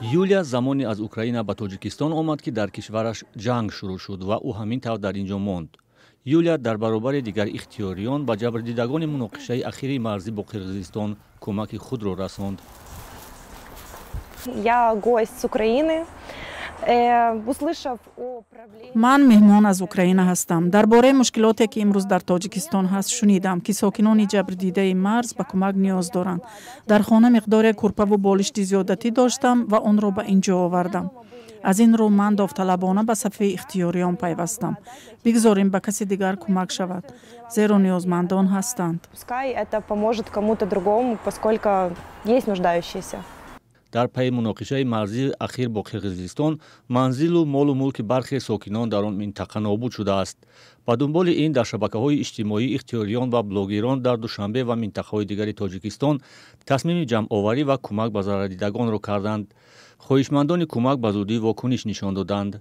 Юлия замоне аз Украина ба Тоҷикистон омад, ки дар кишвараш ҷанг шурӯъ шуд ва ӯ ҳамин тавр дар ин ҷо монд. Юлия дар баробари дигар ихтиёриён ба ҷабрдидагони муноқишаи ахири марзӣ бо Қирғизистон кӯмаки худро расонд. Я гость с Украины. Услышав о проблеме. Ман меҳмон аз Украина ҳастам. Дар бораи мушкилоте, ки имрӯз дар Тоҷикистон ҳаст, шунидам, ки сокинони ҷабрдидаи марз ба кӯмак ниёз доранд. Дар хона миқдоре курпаву болишти зиёдатӣ доштам ва онро ба ин ҷо овардам. Аз ин рӯ ман довталабона ба сафи ихтиёриён пайвастам. Бигзорем, ба каси дигар кӯмак шавад, зеро ниёзмандон ҳастанд. Пускай это поможет кому-то другому, поскольку есть нуждающиеся. Дар пайи муноқишаи марзии ахир бо Қирғизистон манзилу молу мулки бархе сокинон дар он минтақа нобуд шудааст. Ба дунболи ин дар шабакаҳои иҷтимоӣ ихтиёриён ва блогерон дар Душанбе ва минтақаҳои дигари Тоҷикистон тасмими ҷамъоварӣ ва кӯмак ба зарардидагонро карданд. Хоҳишмандони кӯмак ба зудӣ вокуниш нишон доданд.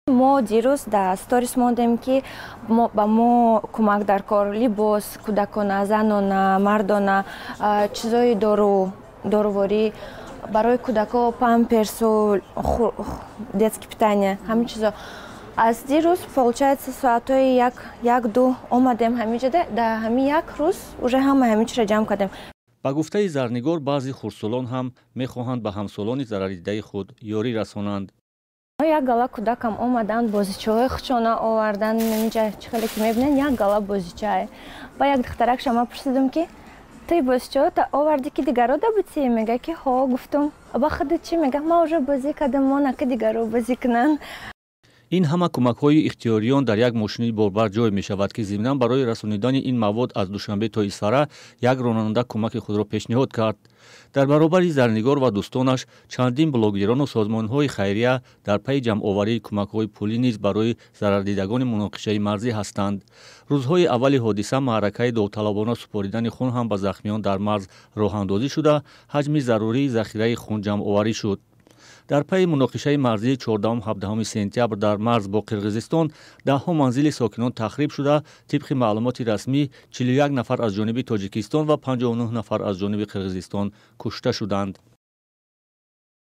Мо дирӯз дар сторис мондем, ки ба мо кӯмак дар кор: либос кӯдакона, занона, мардона, чизои дору, доруворӣ барои кӯдако, памперсу, детский питание, ҳамин чизо. Аз дирӯз, получается, соатҳои 1, 1, 2 омадем ҳамин ҷода. Дар ҳамин як рӯз уже ҳама ҳамин чизро ҷамъ кардем. Ба гуфтаи Зарнигор, баъзе хурдсолон ҳам мехоҳанд ба ҳамсолони зарардидаи худ ёрӣ расонанд. Як гала кӯдакам омаданд, бозичаҳои худшона оварданд. Инҷа чӣ хеле ки мебинанд, як гала бозичае. Ба як духтаракша ма пурсидам, ки туи бозичаҳота овардӣ, ки дигаро дабутӣ? Мега, ки ҳо. Гуфтум: ба худат чӣ? Мега: ма уже бозӣ кардам, мона ки дигаро бозӣ кунанд. Ин ҳама кӯмакҳои ихтиёриён дар як мошини борбар ҷой мешавад, ки зимнан барои расонидани ин мавод аз Душанбе то Исфара як ронанда кӯмаки худро пешниҳод кард. Дар баробари Зарнигор ва дӯстонаш чандин блогерону созмонҳои хайрия дар пайи ҷамъоварии кӯмакҳои пулӣ низ барои зарардидагони муноқишаи марзӣ ҳастанд. Рӯзҳои аввали ҳодиса маъракаи довталабона супоридани хун ҳам ба захмиён дар марз роҳандозӣ шуда, ҳаҷми зарурии захираи хун ҷамъоварӣ шуд. Дар пайи муноқишаи марзии 14-17 сентябр дар марз бо Қирғизистон даҳҳо манзили сокинон тахриб шуда, тибқи маълумоти расмӣ, 41 нафар аз ҷониби Тоҷикистон ва 59 нафар аз ҷониби Қирғизистон кушта шуданд.